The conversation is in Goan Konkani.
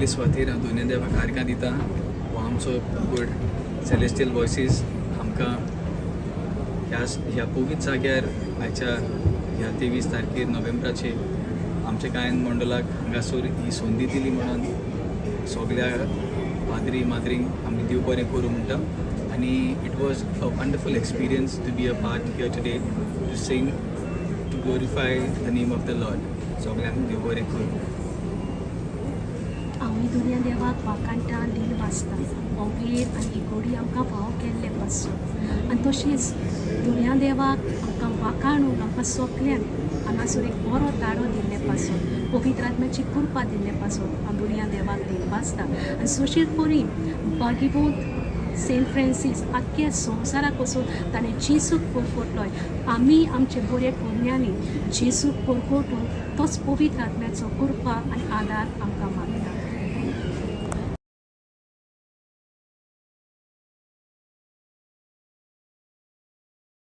पयली सुवातेर हांव धनया देवाक आर्गां दिता. हो आमचो गुड सेलेस्टियल वॉयसीस आमकां ह्या ह्या पवित्र जाग्यार आयच्या ह्या 23 तारखेर नोव्हेंबराचे आमच्या गायन मंडळाक हांगासर ही संदी दिली म्हणून सगल्या पाद्री माद्रींक आमी देव बरें करूं म्हणटा. आनी it was a wonderful experience to be a part here today, to sing, to glorify the name of the Lord. सगल्यांक देव बरें करूं. आमी धनया देवाक वाखाणटा, दिनवासता हो वेळ आनी ही घडी आमकां फावो केल्ले पासून. आनी तशेंच धनया देवाक आमकां वाखाणूंक आमकां सगल्यांक हांगासर एक बरो ताळो दिल्ले पासून, पवित्र आत्म्याची कृपा दिल्ले पासून हांव धनया देवाक दिनवासता. आनी सोशेल परी भाग्यवंत सेंट फ्रांसीस आख्ख्या संवसाराक वचून ताणें जेजूक परकोटलोय. आमी आमचे बरे करण्यांनी जेजूक परकोटून तोच पवित्र आत्म्याचो कृपा आनी आदार आमकां मागता.